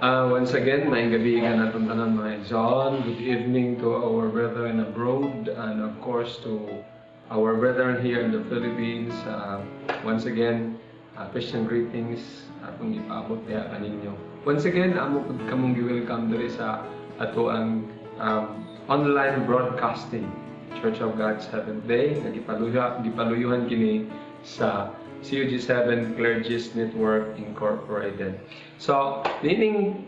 Once again, maayong gabii kanatong tanan, mga igsoon. Good evening to our brethren abroad and, of course, to our brethren here in the Philippines. Once again, Christian greetings atong ipaabot diha kaninyo. Once again, amo pud kamong gi-welcome diri sa atoang online broadcasting, Church of God Seventh Day nga gipaluyuhan kini sa COG7 Clergies Network Incorporated. So, niining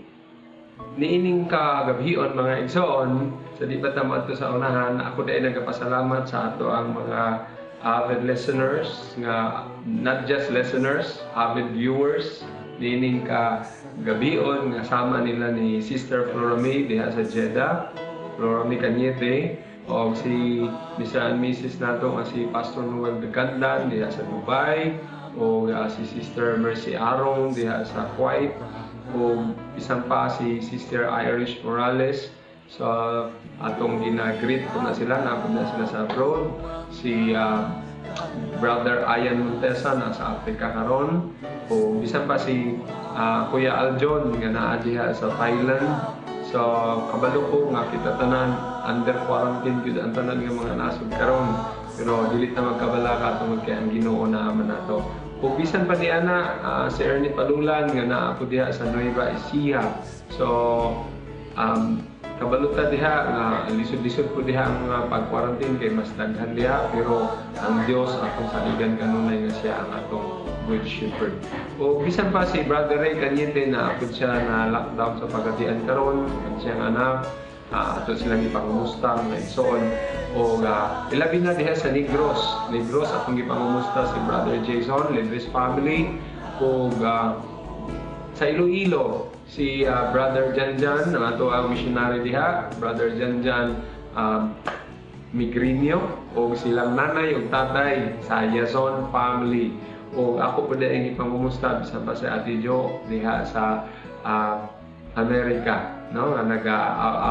kagabhion, mga igsoon, sa di pa ta moadto sa unahan, ako dai nagapasalamat sa atoang mga avid listeners nga, not just listeners, avid viewers niining kagabhion nga sama nila ni Sister Flora May diha sa Jeddah, Flora May Cañete, o si Mr. and Mrs. nato nga si Pastor Noel Dagandan diha sa Dubai, o si Sister Mercy Arong diha sa Kuwait, o bisan pa si Sister Irish Morales. So atong gina-greet ko na sila, naa na sila sa abroad. Si Brother Ian Montesa nasa Africa karon, o bisan pa si Kuya Aljon nga naa diha sa Thailand. So kabalo ko nga kita tanan under quarantine gyud ang tanan nga mga nasod karon, pero dili ta magkabalaka tungod kay ang Ginoo naa man nato. Ug bisan pa ni ana si Ernie Palulan nga naa po diha sa Nueva Ecija. So kabalo ta diha nga lisod-lisod po diha ang mga pag-quarantine kay mas daghan diha, pero ang Dios atong saligan kanunay nga siya ang atong good shepherd. O bisan pa si Brother Ray Cañete na pud siya na lockdown sa Pagadian karon, ang siyang anak, ato silang ipangumusta, mga igsoon. O ilabi na diha sa Negros. Negros, atong gipangumusta si Brother Jason, Lidris family, o sa Iloilo, si Brother Janjan, ang atoang missionary diha, Brother Janjan Migrinio, o silang nanay ug tatay sa Yason family. O ako po din ipangumusta bisan pa si Ate Jo diha sa Amerika, no, nga naga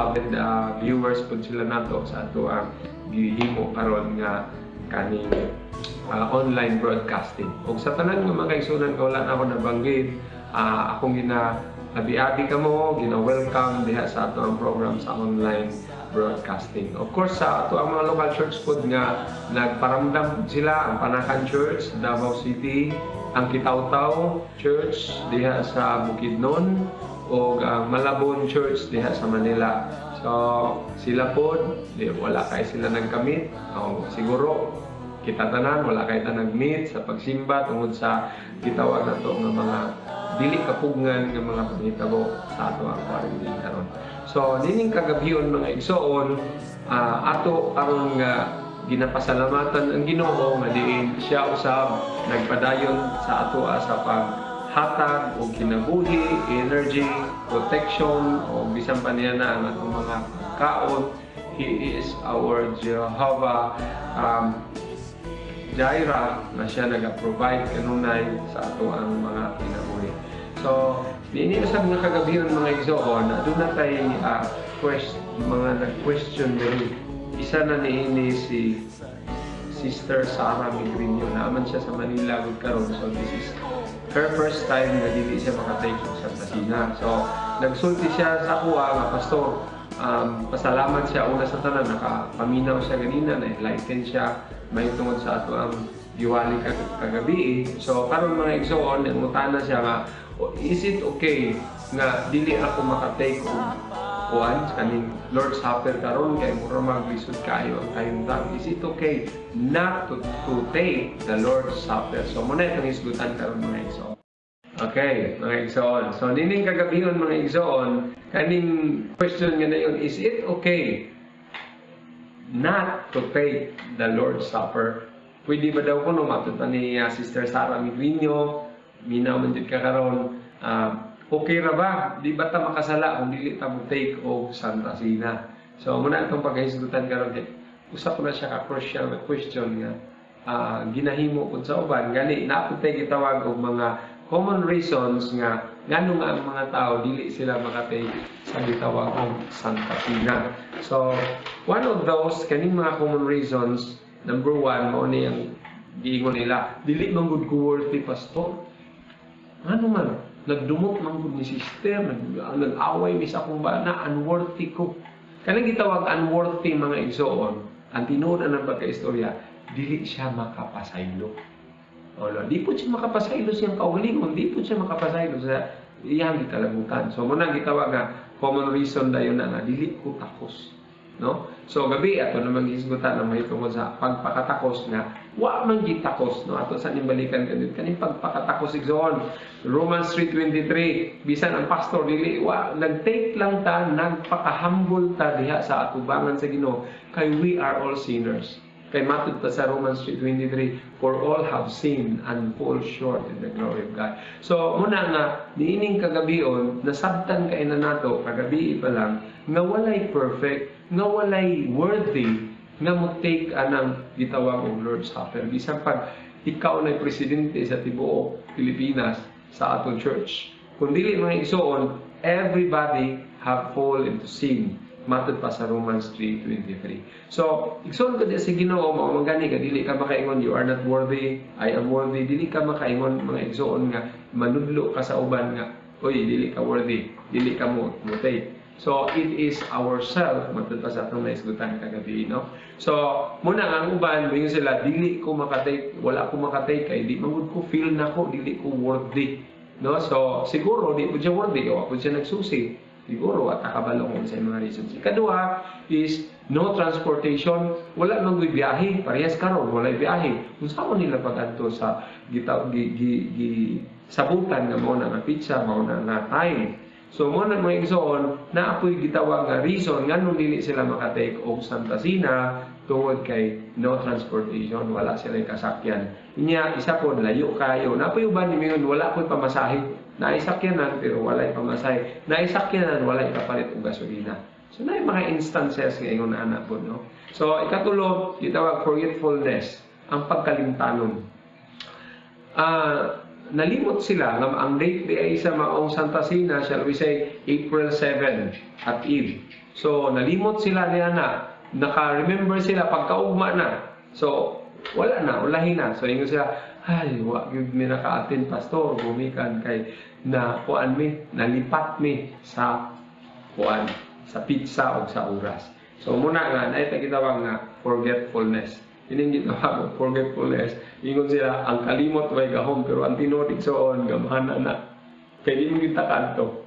avid viewers pud sila nato sa atoang gihimo karon nga kaning online broadcasting. Ug sa tanan nga mga kaigsunan ko wala na ako nabanggit, akong gina abi-abi kamo, gina-welcome diha sa atoang program sa online broadcasting. Of course, sa atoang mga local church pod nga nagparamdam pod sila, ang Panacan Church, Davao City, ang Kitaw-Taw Church diha sa Bukidnon, o ang Malabon Church diha sa Manila. So, sila pod, di, wala kay sila nagka-meet. O, siguro, kita tanan, wala kay ta nag-meet sa pagsimba tungod sa gitawag nato nga mga dili kapugngan nga mga panghitabo sa atoang quarantine karon. So, nining kagabhion, mga igsoon, ato karon nga ginapasalamatan ang Ginoo nga diin siya usab nagpadayon sa atoa sa paghatag og kinabuhi, energy, protection o bisan pa niya na ang atong mga kaon. He is our Jehovah Jireh na siya naga-provide kanunay sa atoang mga kinabuhi. So, niini usab nga kagabhion, mga igsoon, aduna tay mga nag-question diri. Isa na niini si Sister Sarah Migrinio. Naa man siya sa Manila gud karon. So this is her first time na dili siya makatake og Santa Cena. So nagsulti siya sa akoa nga, "Pastor," pasalamat siya una sa tanan, nakapaminaw siya ganina, na-enlighten siya may tungod sa atoang giwali kagabi. So karon, mga igsoon, nangutana siya nga, "Oh, is it okay nga dili ako makatake og kuan kaning Lord's Supper karon kay mura maglisod kaayo ang kahimtang? Is it okay not to take the Lord's Supper?" So mao na itong hisgutan karon, mga igsoon. Okay, mga igsoon. So nining kagabhion, mga igsoon, kaning question nga na yun, is it okay not to take the Lord's Supper? Pwede ba daw kuno? Matod pa ni Sister Sarah Migrinio, minaw man jud ka karon, okay ra ba? Di ba ta makasala kung dili ta mo take og Santa Cena? So mao na atong pagkahisgutan karon kay usa ko na siya ka crucial na question nga ginahimo pud sa uban. Gani naa pud tay gitawag og mga common reasons nga ngano nga ang mga tao dili sila makatake sa gitawag og Santa Cena. So, one of those kaning mga common reasons, number one, mao ni ang giingon nila, "Dili man gud ko worthy, pastor." Ano man? Nagdumot man gud ni sister, nag-away mi sa akong bana, unworthy ko. Kanang gitawag unworthy, mga igsoon, ang tinuod ang pagkaistorya, dili siya makapasaylo. O, no, di po siya makapasaylo siyang kaugalingon, di po siya makapasaylo sa iyang gikalabutan. So, muna gitawag nga common reason dayon na nga dili ko takos. No? So gabi ato naman gihisgutan ang mahitungod sa pagpakatakos nga wa man gitakos, no? Ato sa ning balikan kanit kaning pagpakatakos, igsoon. Romans 3:23, bisan ang pastor dili wa nag-take lang ta, nagpakahambol ta diha sa atubangan sa Ginoo kay we are all sinners. Kay matud pa sa Romans 3:23, "For all have sinned and fall short in the glory of God." So muna nga niining kagabion, nasabtan kay na nato kagabi pa lang nga walay perfect, nga walay worthy nga mo take anang gitawag og Lord's Supper. Bisan pag ikaw na presidente sa tibuok Pilipinas sa atong church. Kung dili, mga igsoon, everybody have fall into sin. Matod pa sa Romans 3:23. So, igsoon ko di sa Ginoo, mao man gani ka dili ka makaingon, "You are not worthy, I am worthy." Dili ka makaingon, mga igsoon, nga manudlo ka sa uban nga, "Oy, dili ka worthy, dili ka mo take." So, it is ourself, matod pa sa atong naisgutan kagabi, no? So, muna ang uban, moingon sila, "Dili ko makatake, wala ko makatake kay di man gud ko feel nako, dili ko worthy." No? So, siguro di po siya worthy, o po siya nagsusi. Siguro at nakabalo kung sa mga reasons. Ikaduha is no transportation, wala man gyud biyahe, parehas karon walay biyahe. Kung saan nila pag-adto sa gita, gi, gi, gi sabutan nga mao na nga petsa, mao na nga time. So mo na, mga igsoon, na apoy gitawag nga reason nganong dili sila makatake og Santa Cena tungod kay no transportation, wala sila kasakyan. Inya isa po, layo kayo. Napoy uban ni mingon, "Wala ko'y pamasahe." Naisakyanan pero walay pamasahe. Naisakyanan, walay kapalit og gasolina. So na mga instances nga ingon ana po, no? So ikatulo, gitawag forgetfulness, ang pagkalimtanon. Nalimot sila nga ang date di ay sa maong Santa Cena, shall we say April 7 at Eve. So nalimot sila niya na naka-remember sila pagkaugma na. So wala na, ulahi na. So ingon sila, "Ay, wa gyud mi naka-attend, pastor, gumikan kay na kuan mi, nalipat mi sa kuan, sa petsa o sa oras." So muna nga naay gitawag nga forgetfulness. Ining gitawag og forgetfulness, ingon sila ang kalimot way gahom, pero ang tinuod, igsoon, gamhanan na. Kay di mo kita kadto.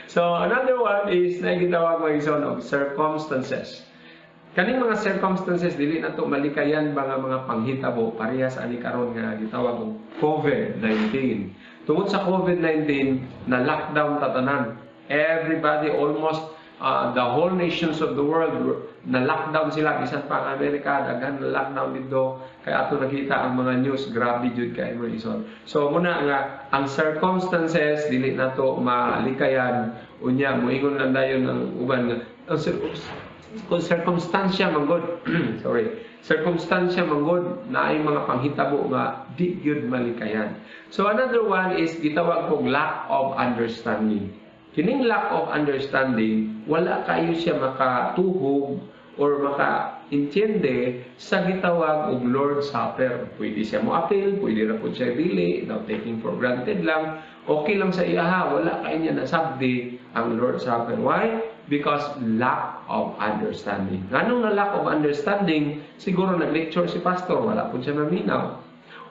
So another one is na gitawag, mga igsoon, og circumstances. Kaning mga circumstances, dili na to malikayan ba nga mga panghitabo, parehas ani karon nga gitawag og COVID-19. Tungod sa COVID-19 na lockdown tatanan. Everybody, almost the whole nations of the world na lockdown sila, bisan pa ang Amerika, daghan na lockdown dito, kaya ato nakita ang mga news, grabe jud kay mo ison. So muna nga ang circumstances dili nato malikayan. Unya moingon lang dayon ang uban nga ang kung circumstansya man gud, sorry, circumstansya man gud na ay mga panghitabo nga di gyud malikayan. So another one is gitawag kog lack of understanding. Kining lack of understanding, wala kayo siya makatuhog or maka-intende sa gitawag og Lord's Supper. Pwede siya mo appeal, pwede ra pud siya dili, now taking for granted lang. Okay lang sa iya, wala kay niya nasabdi ang Lord's Supper. Why? Because lack of understanding. Nganong na lack of understanding? Siguro nag-lecture si pastor, wala pud siya maminaw.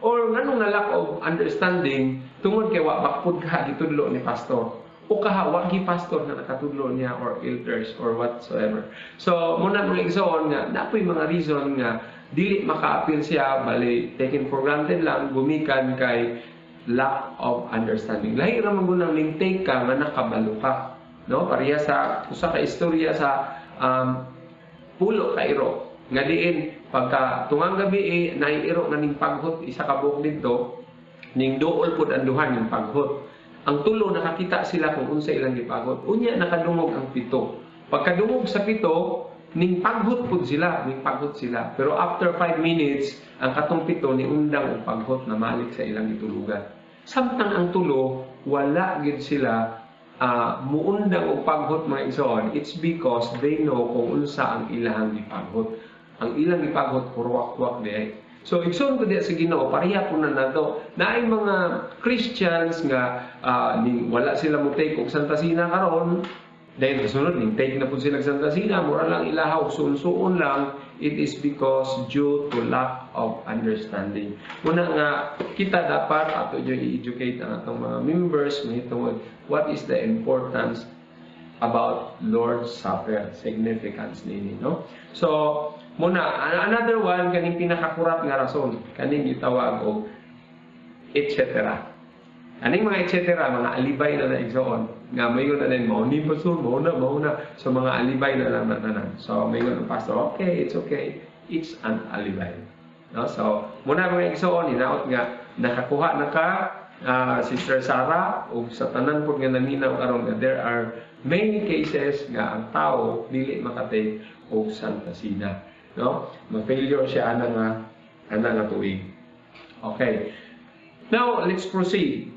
Or nganong na lack of understanding, tungod kay wa bakpud ka gitudlo ni pastor. O kaha wa gi pastor nga nakatudlo niya or elders or whatsoever. So muna, mga igsoon, nga napoy mga reason nga dili maka-appeal siya, bali taken for granted lang gumikan kay lack of understanding. Lahi ra man gud ning take ka nga nakabalo ka. No? Pareha sa usa ka istorya sa pulo ka iro nga diin pagka tungang gabi eh, naiiro nga ning paghot isa ka buok didto, ning duol pud ang duha ning paghot. Ang tulo nakakita sila kung unsa ilang gipaghot. Unya nakadungog ang pito. Pagkadungog sa pito, ning paghot pud sila, ning paghot sila. Pero after 5 minutes, ang katong pito ni undang og paghot na malik sa ilang gitulugan. Samtang ang tulo, wala gid sila muundang og paghot, mga igsoon. It's because they know kung unsa ang ilang gipaghot. Ang ilang gipaghot, kurwak-kwak di ay. So igsoon ko diya sa Ginoo, pareha po na nato. Naay mga Christians nga ning wala sila mo take og Santa Cena karon, dahil kasunod ning take na pud sila og Santa Cena, mura lang ilahaw, suon-suon lang. It is because due to lack of understanding. Muna nga kita dapat ato yung i-educate ang atong mga members mahitungod what is the importance about Lord's Supper, significance nini, no? So, muna, another one, kaning pinakakurat nga rason, kaning gitawag og etc. Aning mga etc., mga alibay na na, igsoon, nga mayon na din, mao ni pastor, mao na, mao na. So, mga alibay na lang na tanan. So, mayon ang pastor, "Okay, it's okay." It's an alibay. No? So, muna mga igsoon, hinaot nga, nakakuha na ka, Sister Sarah, o sa tanan po nga naminaw karon nga there are many cases nga ang tao dili makatake og Santa Cena. No? Ma-failure siya ana nga tuig. Okay. Now, let's proceed.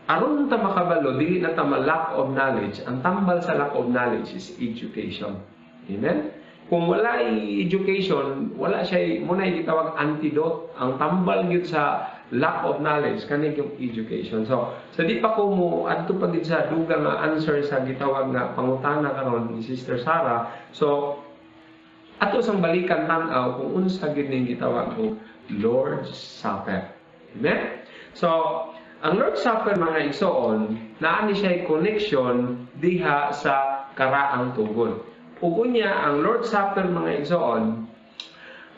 Aron ta makabalo, dili na ta ma-lack of knowledge. Ang tambal sa lack of knowledge is education. Amen? Kung wala education, wala siya muna gitawag antidote. Ang tambal gyud sa lack of knowledge kani yung education. So, sa di pa ko mo adto pa gid sa dugang nga answer sa gitawag nga pangutana karon ni Sister Sarah. So, ato sang balikan tan-aw kung unsa gyud ning gitawag og Lord's Supper. Amen? So, ang Lord's Supper, mga igsoon, naa ni siya connection diha sa karaang tugon. Ug unya ang Lord's Supper, mga igsoon,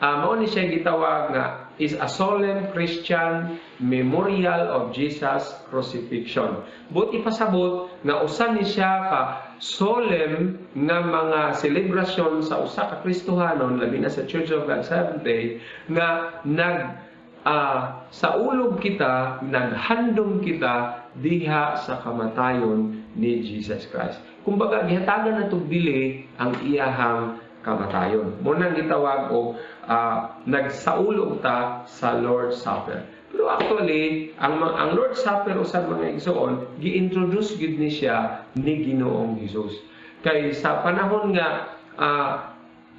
mao ni siya gitawag nga is a solemn Christian memorial of Jesus' crucifixion. But ipasabot nga usa ni siya ka solemn nga mga selebrasyon sa usa ka Kristohanon, labi na sa Church of God Seventh Day, nga nag saulog kita, naghandom kita diha sa kamatayon ni Jesus Christ. Kumbaga gihatagan nato bili ang iyahang kamatayon. Mao nang gitawag og nagsaulog ta sa Lord's Supper. Pero actually, ang Lord's Supper usab, mga igsoon, gi-introduce gid ni siya ni Ginoong Hesus. Kay sa panahon nga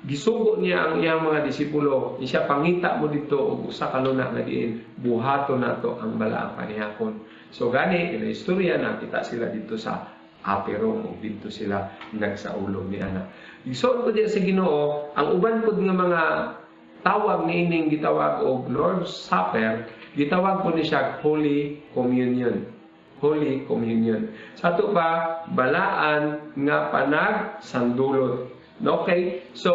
gisugo niya ang iyang mga disipulo, siya, "Pangita mo dito og usa ka luna nga diin buhaton nato ang balaang panihapon." So gani ila istorya, nakita sila dito sa Upper Room ug dito sila nagsaulog ni ana. Igsoon ko diya sa Ginoo, ang uban pud nga mga tawag niining gitawag og Lord's Supper, gitawag po ni siya Holy Communion. Holy Communion. Sa ato pa, balaan nga panagsandulot. Okay? So,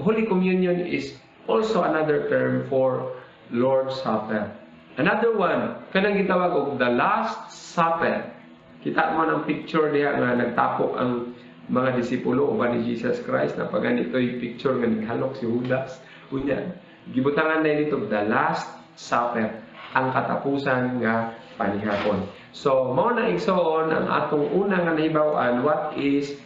Holy Communion is also another term for Lord's Supper. Another one, kanang gitawag og the Last Supper. Kita mo ng picture diha nga nagtapok ang mga disipulo uban ni Jesus Christ na paganito'y picture nga naghalok si Judas. Unya, gibutangan na dito the Last Supper, ang katapusan nga panihapon. So, mao na, igsoon, ang atong una nga nahibaw-an, what is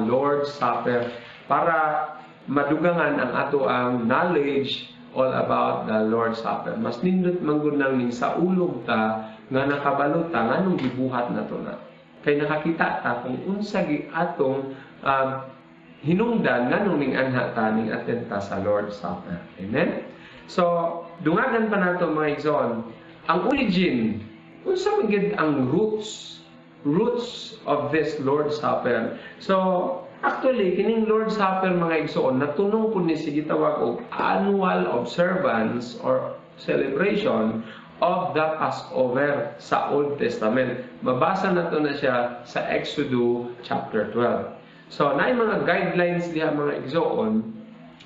Lord's Supper, para madugangan ang ato ang knowledge all about the Lord's Supper. Mas nindot man gud nang ning saulog ta nga nakabalo ta nganong gibuhat nato na. Kay nakakita ta kung unsa gi atong hinungdan nganong ning anha ta ning attend ta sa Lord's Supper. Amen? So, dungagan pa nato, mga igsoon, ang origin, unsa man gyud ang roots of this Lord's Supper. So, actually, kining Lord's Supper, mga igsoon, natunong po ni si gitawag og annual observance or celebration of the Passover sa Old Testament. Mabasa nato na siya sa Exodus chapter 12. So, naay mga guidelines diha, mga igsoon,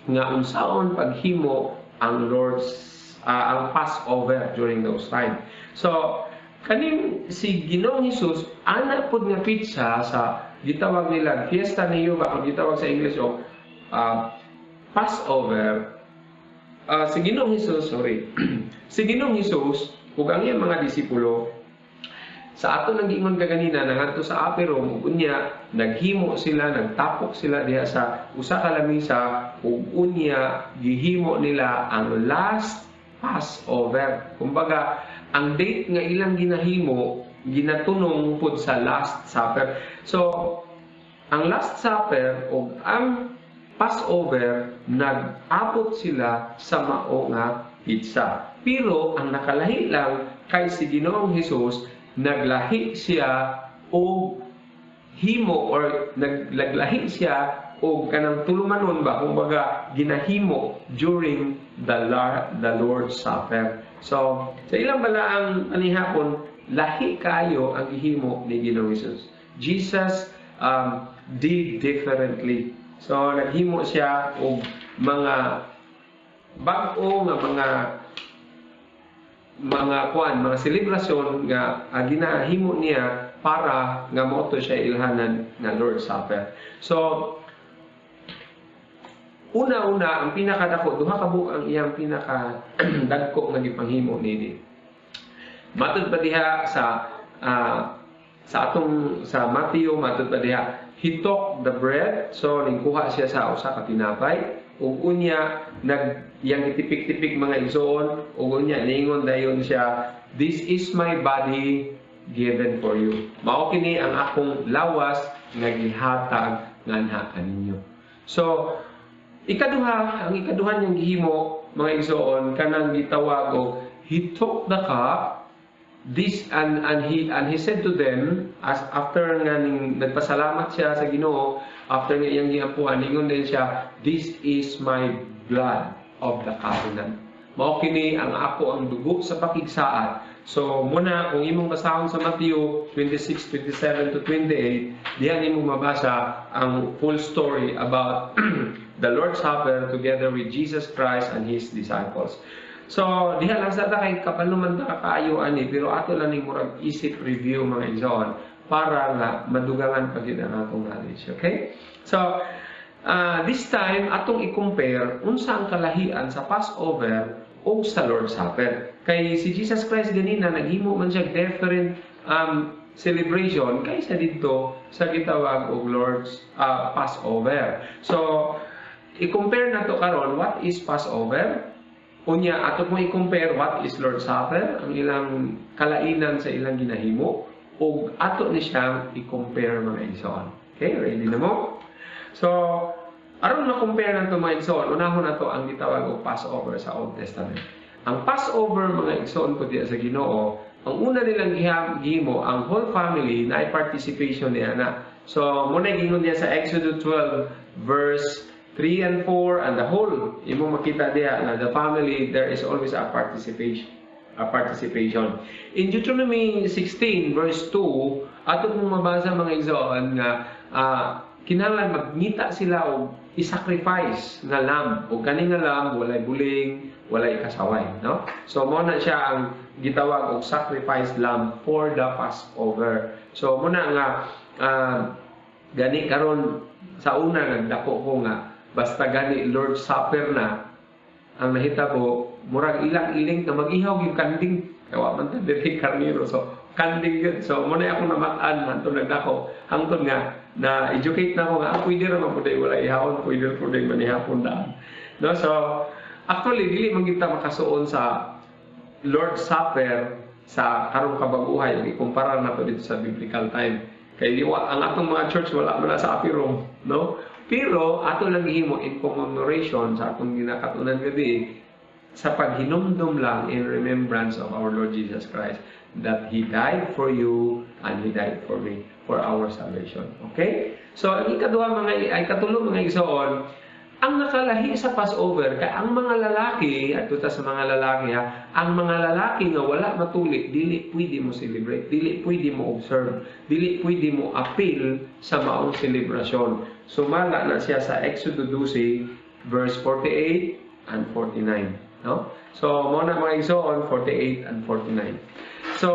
nga unsaon paghimo ang Lord's ang Passover during those time. So, kaning si Ginoong Hesus ana pud nga petsa sa gitawag nila Fiesta ni Yuba o gitawag sa English og Passover, si Ginoong Hesus, sorry, si Ginoong Hesus ug ang iyang mga disipulo sa ato nang giingon kaganina nangadto sa Upper Room ug unya naghimo sila, nagtapok sila diha sa usa ka lamisa ug unya gihimo nila ang last Passover. Kumbaga, ang date nga ilang ginahimo ginatunong pud sa Last Supper. So, ang Last Supper ug ang Passover nag-abot sila sa mao nga pizza. Pero ang nakalahi lang kay si Ginoong Hesus, naglahi siya og himo or naglaglahi siya og kanang tulumanon ba, kumbaga ginahimo during the Lord's Supper. So sa ilang balaang panihapon, lahi kayo ang gihimo ni Ginoong Hesus. Jesus did differently. So naghimo siya og mga bag-o nga mga kuan, mga selebrasyon nga ginahimo niya para nga mao to siya ilhanan nga Lord's Supper. So una-una, ang pinakadako, duha ka buok ang iyang pinaka dagko nga gipanghimo nini. Matud pa diha sa atong sa Matthew, matud pa diha, he took the bread. So ningkuha siya sa usa ka tinapay ug unya nag iyang gitipik-tipik, mga igsoon, ug unya niingon dayon siya, "This is my body given for you." Mao kini ang akong lawas nga gihatag nganha kaninyo. So ikaduha, ang ikaduha niyang gihimo, mga igsoon, kanang gitawag og he took the cup this and he said to them, as after nga ning nagpasalamat siya sa Ginoo, after nga iyang giampuhan, ningon din siya, "This is my blood of the covenant." Mao kini ang ako ang dugo sa pakigsaad. So muna kung imong basahon sa Matthew 26:27 to 28, diha nimo mabasa ang full story about the Lord's Supper together with Jesus Christ and his disciples. So, diha lang sa ta kay kabalo man ta kaayo ani, pero ato lang ning murag isip review, mga igsoon, para nga madugangan pa gyud ang atong knowledge. Okay? So, this time atong i-compare unsa ang kalahian sa Passover o sa Lord's Supper. Kay si Jesus Christ ganina naghimo man siya different celebration kaysa didto sa gitawag og Lord's Passover. So, i-compare nato karon what is Passover. Unya, ato mo i-compare what is Lord's Supper, ang ilang kalainan sa ilang ginahimo, ug ato ni siyang i-compare, mga igsoon. Okay, ready na mo? So, aron ma-compare nato, mga igsoon, unahon nato ang gitawag og Passover sa Old Testament. Ang Passover, mga igsoon ko diya sa Ginoo, ang una nilang gihimo, ang whole family na participation niya na. So, muna gingon niya sa Exodus 12 verse 3 and 4 and the whole, imo makita diya na the family, there is always a participation. In Deuteronomy 16 verse 2, ato mong mabasa, mga igsoon, nga kinahanglan magngita sila og i-sacrifice nga lamb, ug kani nga lamb walay buling, walay kasaway, no? So mo na siya ang gitawag og sacrifice lamb for the Passover. So mo na nga gani karon, sa una nagdako ko nga basta gani Lord's Supper na ang nahitabo, murag ilang iling na mag-ihaw yung kanding kay wa man ta diri karniro, so kanding yun. So mo na akong namat-an hantod nagdako, hangtod nga na educate na ako nga pwede ra man pud wala ihawon, pwede ra pud manihapon daan, no? So actually dili man kita makasuon sa Lord's Supper sa karong kabaguhay ug ikumpara nato dito sa biblical time kay di wa ang atong mga church, wala man na sa Apirom, no? Pero ato lang gihimo in commemoration sa atong ginakatunan gabi, sa paghinumdum lang, in remembrance of our Lord Jesus Christ, that He died for you and He died for me for our salvation. Okay? So, ang ikaduha, mga ay katulo, mga igsoon, ang nakalahi sa Passover kay ang mga lalaki, at ta sa mga lalaki ha, ang mga lalaki nga wala matuli, dili pwede mo celebrate, dili pwede mo observe, dili pwede mo apil sa maong selebrasyon. Sumala na siya sa Exodo 12 verse 48 and 49, no? So mo na, mga igsoon, 48 and 49. So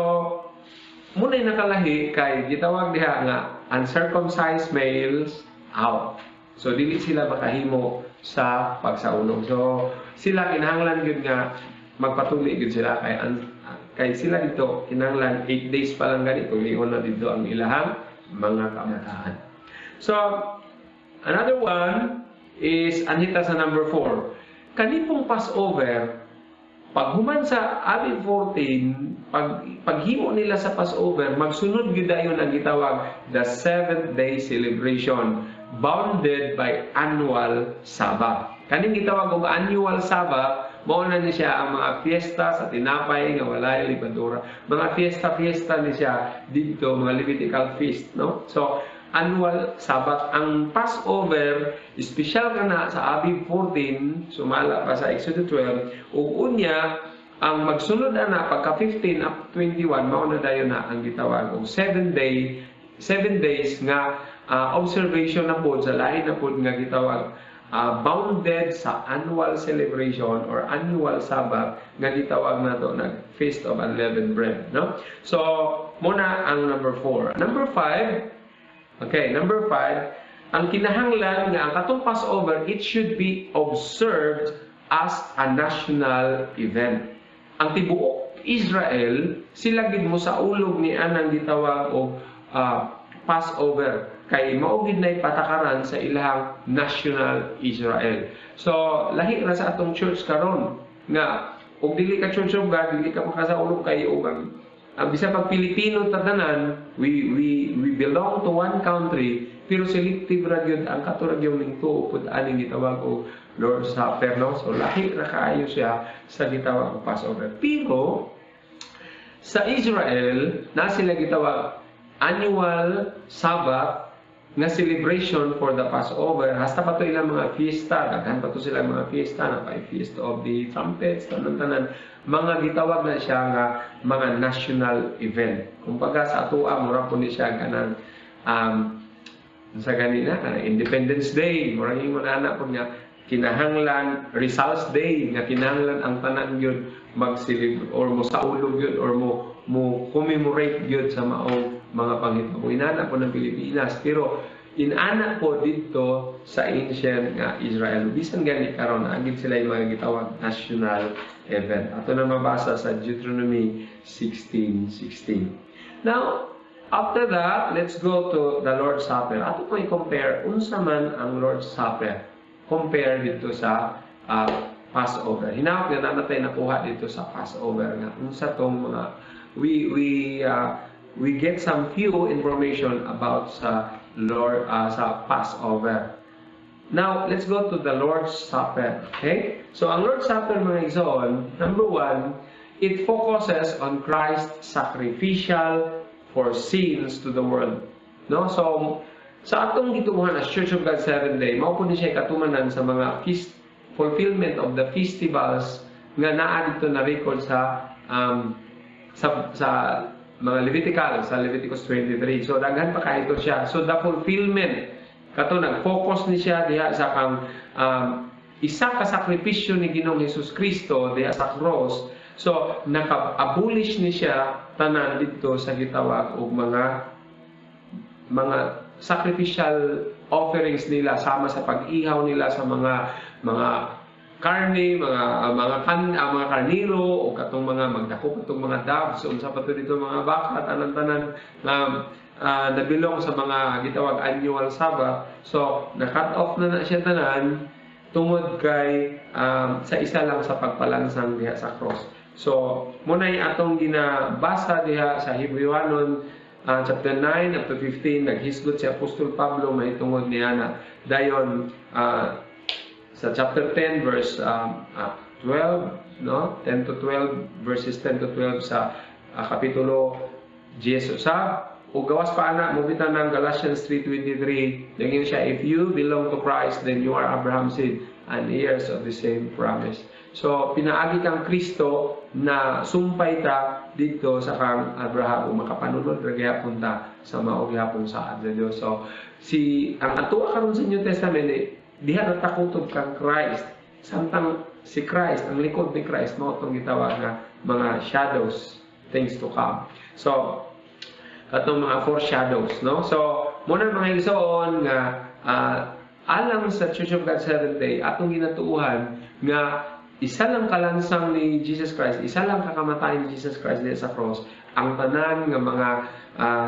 muna'y nakalahi kay gitawag diha nga uncircumcised males out. So dili sila makahimo sa pagsaulog. So sila kinahanglan gyud nga magpatuli gyud sila kay sila dito kinahanglan 8 days pa lang gani tulion na dito ang ilahang mga kabataan. So another one is anhita sa number 4. Kani pong Passover, paghuman sa Abib 14, paghimo nila sa Passover, magsunod gyud dayon ang gitawag the seventh day celebration bounded by annual Sabbath. Kaning gitawag og annual Sabbath, Mao na ni siya ang mga fiesta sa tinapay nga walay lebadura. Mga fiesta-fiesta ni siya didto, mga Levitical feast, no? So, annual Sabbath. Ang Passover, espesyal kana sa Abib 14, sumala pa sa Exodus 12, ug unya, ang magsunod ana pagka 15 up to 21, mao na dayon na ang gitawag og 7 days nga observation na pod sa lain na pod nga gitawag bounded sa annual celebration or annual Sabbath nga gitawag nato nag Feast of Unleavened Bread, no? So muna ang number 4. Number 5. Okay, number 5, ang kinahanglan nga ang katong Passover, it should be observed as a national event. Ang tibuok Israel, sila gid mo saulog ni anang gitawag og Passover kay mao gid nay patakaran sa ilahang national Israel. So lahi ra sa atong church karon nga og dili ka Church of God, dili ka makasaulog kay og ang bisan pag Pilipino tatanan, we belong to one country, pero selective ra gyud ang kato ra gyud ning tuo pud aning gitawag og Lord's Supper, no? So lahi ra kaayo siya sa gitawag og Passover. Pero sa Israel, na sila gitawag annual Sabbath nga celebration for the Passover. Hasta pa to ilang mga fiesta, daghan pa to sila mga fiesta, na pa Feast of the Trumpets, tanan-tanan mga gitawag na siya nga mga national event. Kumbaga sa atoa, mura po ni siya kanang sa ganina kanang Independence Day, mura ingon ana po nga kinahanglan Rizal's Day nga kinahanglan ang tanan gyud mag-celebrate or mo saulog gyud or mo commemorate gyud sa maong mga panghitabo. Inana po ng Pilipinas, pero inana po didto sa ancient nga Israel. Bisan gani karon agid sila yung mga gitawag national event. Ato na mabasa sa Deuteronomy 16:16. Now, after that, let's go to the Lord's Supper. Ato po i-compare unsa man ang Lord's Supper compare dito sa Passover. Hinawak nga namatay nakuha dito sa Passover nga unsa tong mga we get some few information about sa Lord sa Passover. Now, let's go to the Lord's Supper. Okay? So, ang Lord's Supper, mga igsoon, number one, it focuses on Christ's sacrificial for sins to the world. No? So, sa atong gituohan as Church of God Seventh Day, mao po ni siya katumanan sa mga feast, fulfillment of the festivals nga naa dito na record sa mga Levitical, sa Leviticus 23. So daghan pa kahito siya. So the fulfillment kato nag-focus ni siya diha sa kang isa ka sakripisyo ni Ginoong Hesus Kristo diha sa cross. So naka-abolish ni siya tanan didto sa gitawag og mga sacrificial offerings nila sama sa pag-ihaw nila sa mga karne, mga karniro o katong mga magdako katong mga doves, unsa pa to dito mga baka, tanan-tanan na nabilong sa mga gitawag annual Sabbath. So, na-cut off na na siya tanan tungod kay sa isa lang sa pagpalansang diha sa cross. So, muna atong ginabasa diha sa Hebrewanon chapter 9 up to 15, naghisgot si Apostol Pablo mahitungod niya na dayon sa chapter 10 verse 12, no, 10 to 12, verses 10 to 12 sa kapitulo 10 sa ug gawas pa ana mobita ng Galatians 3:23. Naging siya, "If you belong to Christ, then you are Abraham's seed and heirs of the same promise." So pinaagi kang Kristo na sumpay ta dito sa kang Abraham ug makapanunod ra gihapon ta sa mao gihapon saad sa Dios. So si ang atoa karon sa New Testament eh, diha natakutob kang Christ, samtang si Christ, ang likod ni Christ mao tong gitawag nga mga shadows, things to come. So katong mga foreshadows, no? So muna, mga igsoon, nga alang sa Church of God Seventh Day, atong ginatuohan nga isa lang kalansang ni Jesus Christ, isa lang kakamatayan ni Jesus Christ diha sa cross. Ang tanan nga mga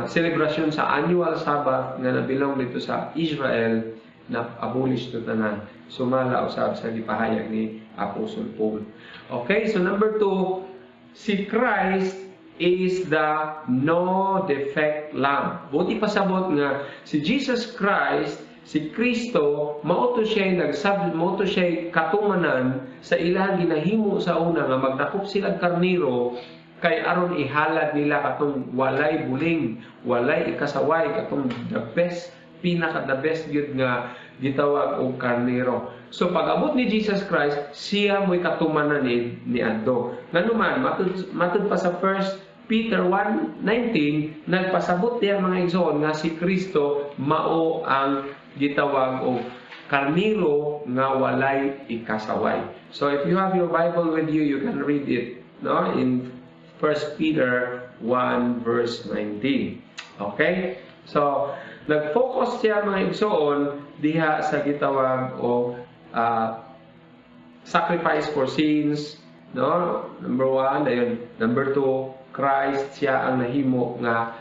selebrasyon sa annual Sabbath nga nabilong dito sa Israel na abolish to tanan sumala usab sa gipahayag ni Apostle Paul. Okay, so number two, si Christ is the no defect lamb. Buti pasabot nga si Jesus Christ, Si Kristo mao to siya nagsab, mao to siya katumanan sa ilang ginahimo sa una nga magdakop sila karniro kay aron ihalad nila katong walay buling, walay ikasaway, katong the best, pinaka the best gyud nga gitawag og karnero. So pag abot ni Jesus Christ, siya mo'y katumanan ni adto. Nganuman matud pa sa 1 Peter 1:19, nagpasabot diya, mga igsoon, nga si Kristo mao ang gitawag og karniro nga walay ikasaway. So if you have your Bible with you, you can read it, no, in 1 Peter 1 verse 19. Okay? So nag-focus siya, mga igsoon, diha sa gitawag og sacrifice for sins, no? Number one, dayon number two, Christ siya ang nahimo nga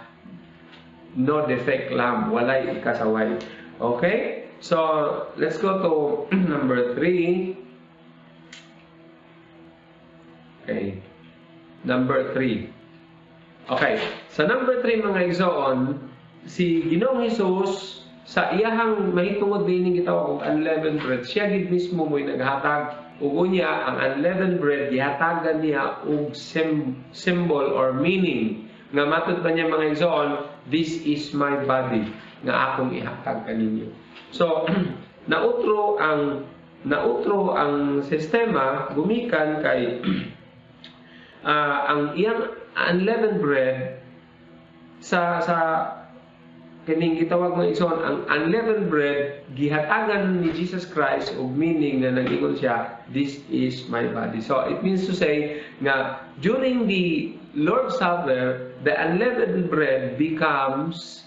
no defect lamb, walay ikasaway. Okay? So, let's go to number three. Okay. Number three. Okay. Sa number three, mga igsoon, si Ginoong Hesus sa iyahang mahitungod din gitawag og unleavened bread, siya gid mismo mo'y naghatag ug unya ang unleavened bread gihatagan niya og symbol or meaning nga matud pa niya, mga igsoon, "This is my body nga akong ihatag kaninyo." So nautro ang sistema gumikan kay ang iyang unleavened bread sa kining gitawag, mga igsoon, ang unleavened bread gihatagan ni Jesus Christ og meaning na nag-ingon siya, "This is my body." So it means to say nga during the Lord's Supper, the unleavened bread becomes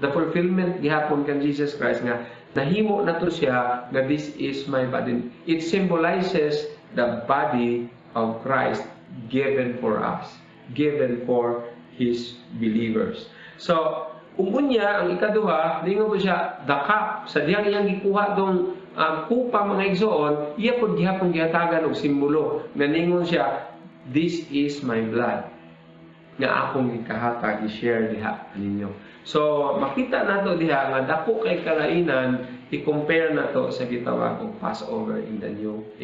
the fulfillment gihapon kan Jesus Christ nga nahimo na to siya nga "This is my body." It symbolizes the body of Christ given for us, given for His believers. So ug unya ang ikaduha, ningon po siya the cup. Sa diyang iyang gikuha dong kupa, mga igsoon, iya pud gihapon gihatagan og simbolo nga ningon siya, "This is my blood nga akong gikahatag, i-share diha ninyo." So makita nato diha nga dako kay kalainan i-compare nato sa gitawag og Passover in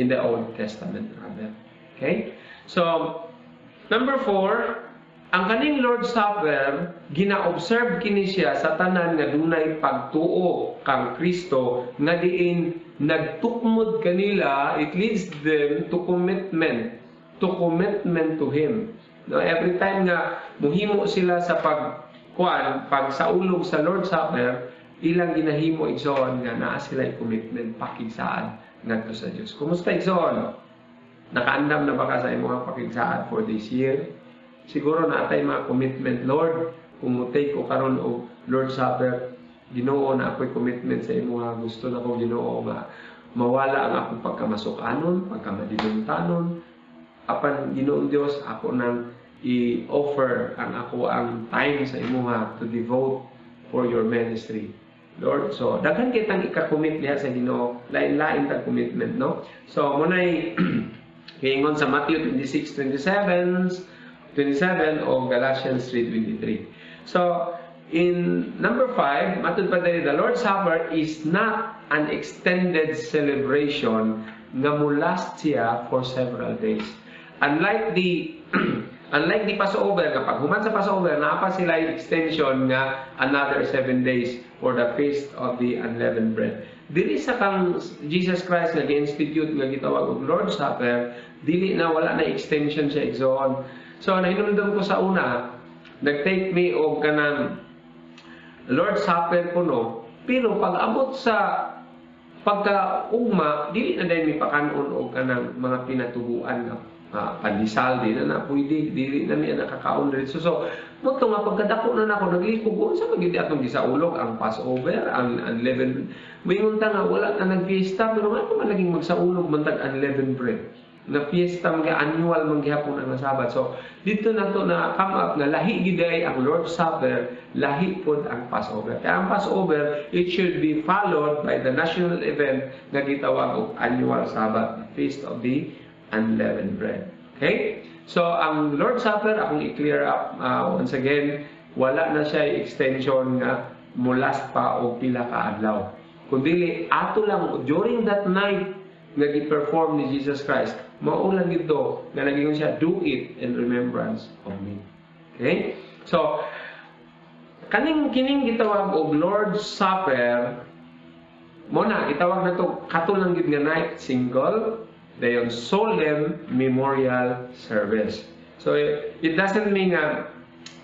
the Old Testament rather. Okay? So number four, ang kaning Lord's Supper, gina-observe kini siya sa tanan nga dunay pagtuo kang Kristo nga diin nagtukmod kanila, it leads them to commitment to Him. No, every time nga muhimo sila sa pag kuan, pagsaulog sa Lord's Supper, ilang ginahimo, igsoon, nga naa sila commitment, pakigsaad ngadto sa Dios. Kumusta, igsoon? Nakaandam na ba ka sa imong pakigsaad for this year? Siguro naa tay mga commitment, "Lord, kung mo take ko karon og Lord's Supper, Ginoo, na ako'y commitment sa imo nga gusto na ko, Ginoo, nga mawala ang akong pagkamasukanon, pagkamadinumtanon. Apan Ginoong Dios, ako nang i-offer ang ako ang time sa imuha to devote for your ministry. Lord." So daghan kitang ika-commit diha sa Ginoo, lain-lain tag commitment, no? So mao nay giingon sa Matthew 26:27 27 o Galatians 3:23. So, in number 5, matud pa diri, the Lord's Supper is not an extended celebration nga mo-last siya for several days. Unlike the Passover, nga pag human sa Passover, naa pa sila yung extension nga another 7 days for the Feast of the Unleavened Bread. Dili sa kang Jesus Christ nga gi-institute nga gitawag og Lord's Supper, dili na, wala na extension siya, igsoon. So nahinumdum ko sa una, nag-take me og kanang Lord's Supper ko, no, pero pag abot sa pagka ugma, dili na dayon mi pakanon og kanang mga pinatubuan nga pandesal, di na na pwede, dili na mi nakakaon diri. So mao to nga pagkadako na nako, naglikog unsa man gyud atong gisaulog ang Passover, ang unleavened. Moingon ta nga wala na nagfiesta, pero nga man laging magsaulog man tag unleavened bread na fiesta, mga annual man gihapon ang Sabat. So dito na to na come up nga lahi gid ay ang Lord's Supper, lahi pod ang Passover. Kaya ang Passover, it should be followed by the national event nga gitawag og annual Sabbath, the Feast of the Unleavened Bread. Okay? So ang Lord's Supper, akong i-clear up once again, wala na siya extension nga mo-last pa og pila ka adlaw. Kundi ato lang during that night nga gi-perform ni Jesus Christ, mao lang gito nga nagingon siya, "Do it in remembrance of me." Okay? So, kaning kining gitawag og Lord's Supper, mo na gitawag na to kato lang gid nga night, single dayon solemn memorial service. So it doesn't mean nga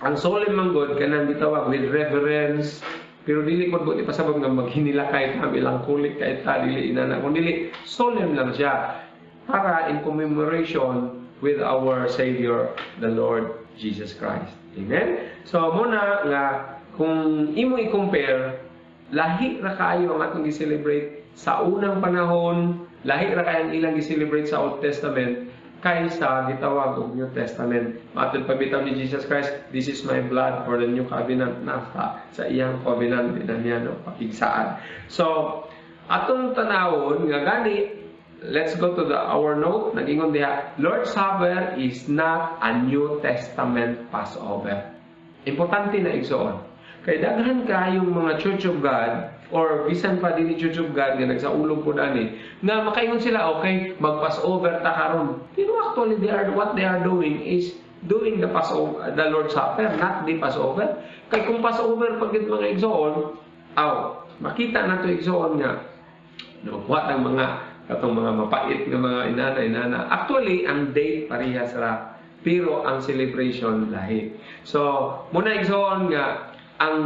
ang solemn man gud kanang gitawag with reverence, pero dili ko buot ipasabot nga maghinilakay ta, ilang kulit kay ta, dili inana, kun dili solemn lang siya para in commemoration with our Savior, the Lord Jesus Christ. Amen. So muna nga kung imo i-compare, lahi ra kaayo ang atong gi-celebrate sa unang panahon, lahi ra kaayo ang ilang gi-celebrate sa Old Testament kaysa gitawag og New Testament. Matod pa bitaw ni Jesus Christ, "This is my blood for the new covenant," nasa sa iyang covenant din na niya, no, pakigsaad. So, atong tanawon nga gani, let's go to the our note. Nagingon diha, Lord's Supper is not a New Testament Passover. Importante na, igsoon. Kay daghan kayong mga Church of God or bisan pa dili Church of God nga nagsaulog po dani nga makaingon sila, "Okay, mag-Passover ta karon." Pero actually they are what they are doing is doing the Passover, the Lord's Supper, not the Passover. Kay kung Passover pag mga igsoon, aw, makita na to, igsoon, nga nakuha ng mga katong mga mapait nga mga inana inana. Actually, ang date parehas ra, pero ang celebration lahi. So, muna, igsoon, nga ang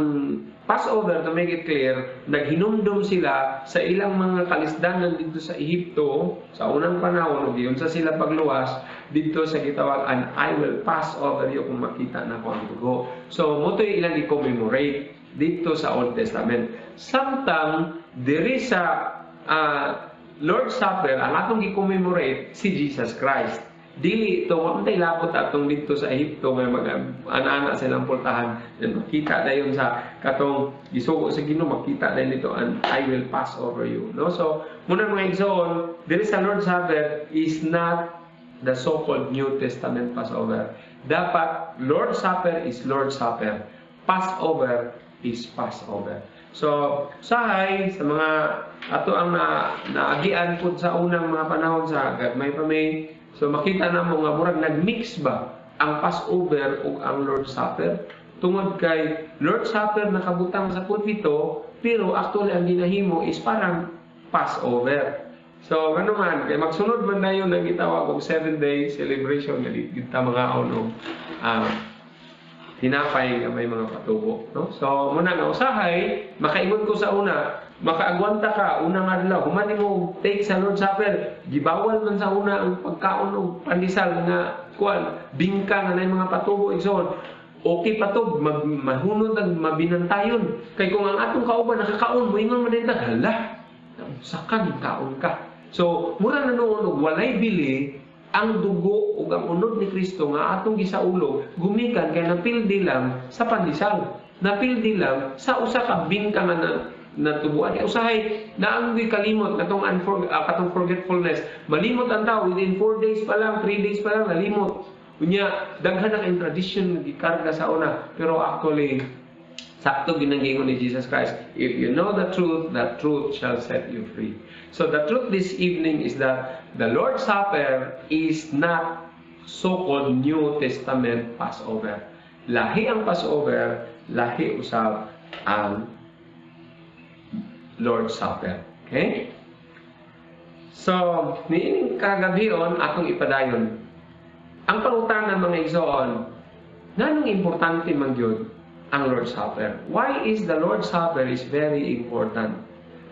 Passover, to make it clear, naghinumdum sila sa ilang mga kalisdanan dito sa Ehipto sa unang panahon ug giunsa sila pagluwas dito sa gitawag "And I will pass over you kung makita na ko ang dugo." So mo to ilang i-commemorate dito sa Old Testament. Samtang diri sa Lord's Supper, ang atong gi-commemorate si Jesus Christ. Dili to wa man tay labot atong dito sa Ehipto nga mag ana-ana silang pultahan, then makita dayon sa katong gisugo sa Ginoo, makita dayon dito, "And I will pass over you," no? So muna, mga igsoon, diri sa Lord's Supper is not the so-called New Testament Passover. Dapat Lord's Supper is Lord's Supper, Passover is Passover. So sahay sa mga ato ang na naagian pud sa unang mga panahon sa gagmay pa may. So makita na mo nga murag nagmix ba ang Passover ug ang Lord's Supper. Tungod kay Lord's Supper nakabutang sa pulpito, pero actually ang ginahimo is parang Passover. So ano man, kay magsunod man na yun ang gitawag og 7-day celebration nga di kita mga og tinapay nga may mga patubo, no? So muna nga usahay makaingon ko sa una, makaagwanta ka unang adlaw, human mo take sa Lord's Supper, gibawal man sa una ang pagkaon og pandesal nga kuan, bingka nga nay mga patubo, igsoon. Okay pa to, mag, mahunod ang mabinantayon. Kay kung ang atong kauban nakakaon, moingon man din ta, "Hala, unsa ka kaon ka?" So, mura na noon og walay bili ang dugo ug ang unod ni Kristo nga atong gisaulog gumikan kay napildi lang sa pandesal. Napildi lang sa usa ka bingka nga na natubuan. Kay usahay naanggoy kalimot katong katong forgetfulness. Malimot ang tao within 4 days pa lang, 3 days pa lang nalimot. Unya daghan na kayong tradition nga gikarga sa una, pero actually sakto ginangingon ni Jesus Christ, "If you know the truth shall set you free." So the truth this evening is that the Lord's Supper is not so-called New Testament Passover. Lahi ang Passover, lahi usab ang Lord's Supper. Okay? So, niining kagabion atong ipadayon. Ang pangutana, mga igsoon, nganong importante man gyud ang Lord's Supper? Why is the Lord's Supper is very important?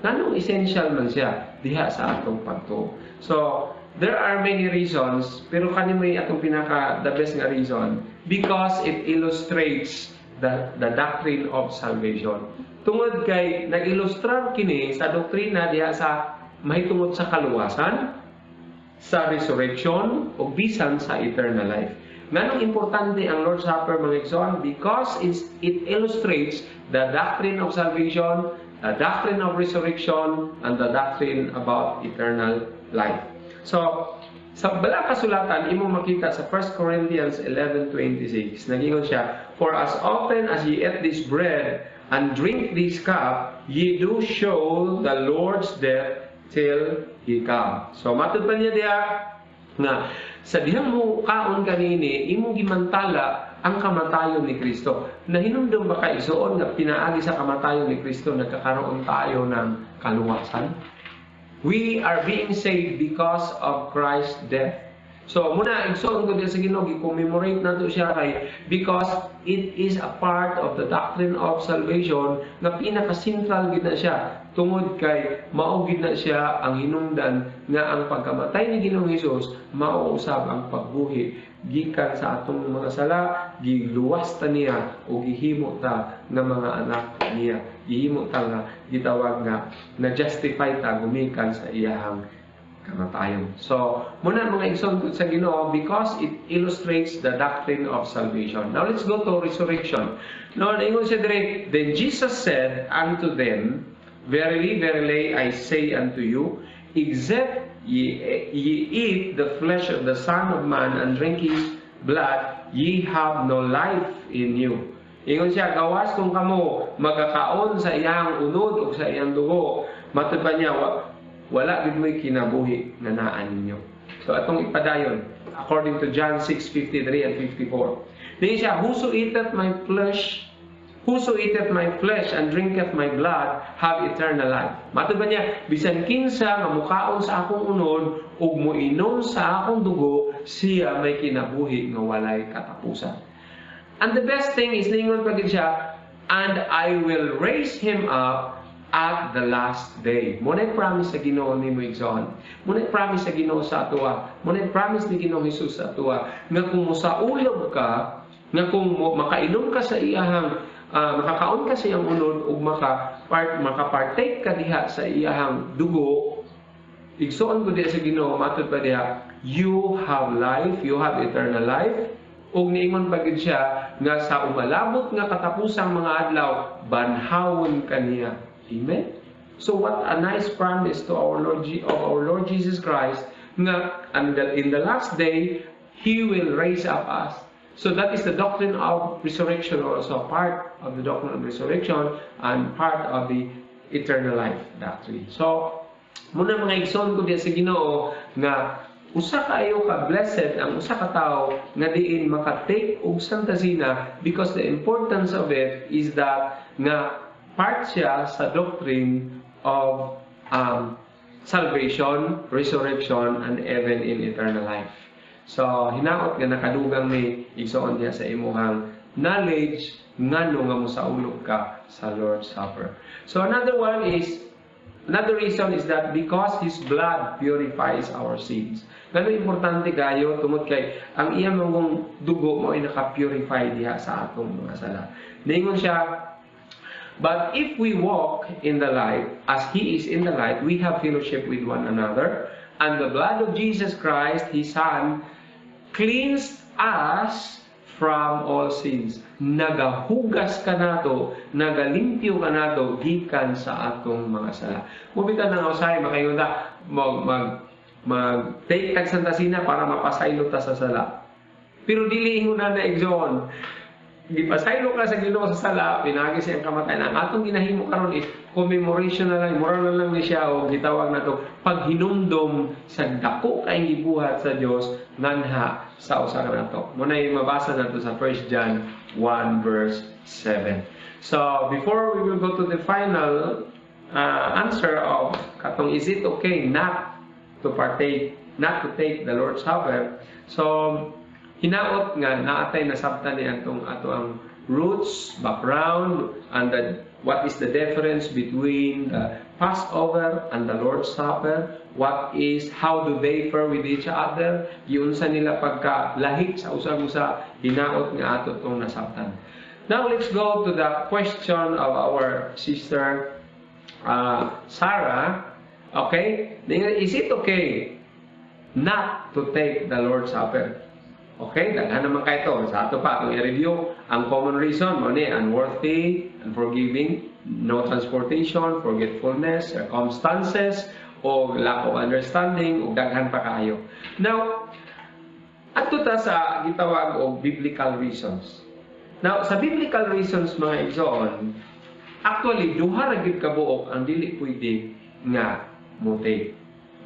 Nganong essential man siya diha sa atong pagtuo? So, there are many reasons, pero kani may atong pinaka the best nga reason, because it illustrates the doctrine of salvation. Tungod kay nag-ilustrar kini sa doktrina diha sa mahitungod sa kaluwasan, sa resurrection, o bisan sa eternal life. Nganong importante ang Lord's Supper, mga igsoon? Because it illustrates the doctrine of salvation, the doctrine of resurrection, and the doctrine about eternal life. So, sa Balaang Kasulatan, imong makita sa 1 Corinthians 11:26, nagingon siya, "For as often as ye eat this bread and drink this cup, "Ye do show the Lord's death till He come." So matud pa niya diha nga sa dihang mo kaon kanini, imong gimantala ang kamatayon ni Kristo. Nahinumdum ba ka, igsuon, nga pinaagi sa kamatayon ni Kristo nagkakaroon tayo ng kaluwasan? We are being saved because of Christ's death. So muna, igsuon ko diha sa Ginoo, gi-commemorate nato siya kay because it is a part of the doctrine of salvation nga pinaka-central gid na siya tungod kay mao gid na siya ang hinungdan nga ang pagkamatay ni Ginoong Hesus mao usab ang pagbuhi gikan sa atong mga sala. Giluwas ta niya o gihimo ta nga mga anak niya, gihimo ta nga gitawag nga na justify ta gumikan sa iyahang kamatayon. So, muna, mga igsoon sa Ginoo, because it illustrates the doctrine of salvation. Now, let's go to resurrection. No, ingon siya dire, "Then Jesus said unto them, 'Verily, verily, I say unto you, except ye eat the flesh of the Son of Man and drink his blood, ye have no life in you.'" Ingon siya, gawas kung kamo magkakaon sa iyang unod o sa iyang dugo, matud pa niya, wala gid mo'y kinabuhi nga naa ninyo. So atong ipadayon according to John 6:53 and 54. Niingon siya, "Whoso eateth my flesh and drinketh my blood have eternal life." Matud ba niya, bisan kinsa nga mukaon sa akong unod ug moinom sa akong dugo, siya may kinabuhi nga walay katapusan. And the best thing is, ningon pa gid siya, "And I will raise him up at the last day." Mo na promise sa Ginoo nimo, igsoon. Mo na promise sa Ginoo sa atoa. Mo na promise ni Ginoong Hesus sa atoa nga kung mosaulog ka, nga kung mo, makainom ka sa iyahang makakaon ka sa iyang unod ug maka partake ka diha sa iyahang dugo, igsuon ko diha sa Ginoo, matud pa diha, you have life, you have eternal life. Ug niingon pa gid siya nga sa umalabot nga katapusang mga adlaw, banhawon ka niya. Amen. So what a nice promise to our Lord of our Lord Jesus Christ nga and that in the last day He will raise up us. So that is the doctrine of resurrection, also part of the doctrine of resurrection and part of the eternal life doctrine. So muna, mga igsoon ko diya sa Ginoo, nga usa kaayo ka blessed ang usa ka tawo nga diin maka-take og Santa Cena because the importance of it is that nga part siya sa doctrine of salvation, resurrection, and even in eternal life. So, hinaot nga nakadugang ni, igsoon, diha sa imuhang knowledge ngano nga mosaulog ka sa Lord's Supper. So, another reason is that because His blood purifies our sins. Ngano importante kayo? Tungod kay ang iya mong dugo mao ay naka-purify diha sa atong mga sala. Ningon siya, "But if we walk in the light, as He is in the light, we have fellowship with one another, and the blood of Jesus Christ, His Son, cleansed us from all sins." Nagahugas kanato, nagalimpyo kanato gikan sa atong mga sala. Mubita na nga usahay makaingon ta mag take tag Santa Cena para mapasaylo ta sa sala. Pero dili ingon na, igsoon. Gipasaylo ka sa Ginoo sa sala pinaagi sa iyang kamatayon. Ang atong ginahimo karon is commemoration na lang, mura na lang ni siya o gitawag nato paghinumdom sa dako kay gibuhat sa Dios nganha sa usa ka nato. Muna yung mabasa nato sa 1 John 1 verse 7. So before we will go to the final answer of katong is it okay not to partake, not to take the Lord's Supper. So hinaot nga naatay nasabtan ni atong ato ang roots, background, and what is the difference between the Passover and the Lord's Supper? What is, how do they differ with each other? Giunsa nila pagka lahi sa usag-usa? Hinaot nga ato tong nasabtan. Now let's go to the question of our sister Sarah. Okay? Is it okay not to take the Lord's Supper? Okay, daghan naman kay to. Sa ato pa, atong i-review, ang common reason, mo ni unworthy, unforgiving, no transportation, forgetfulness, circumstances, o lack of understanding, o daghan pa kaayo. Now, adto ta sa gitawag og biblical reasons. Now, sa biblical reasons, mga igsoon, Actually, duha ra gyud ka buok ang dili pwede nga mo take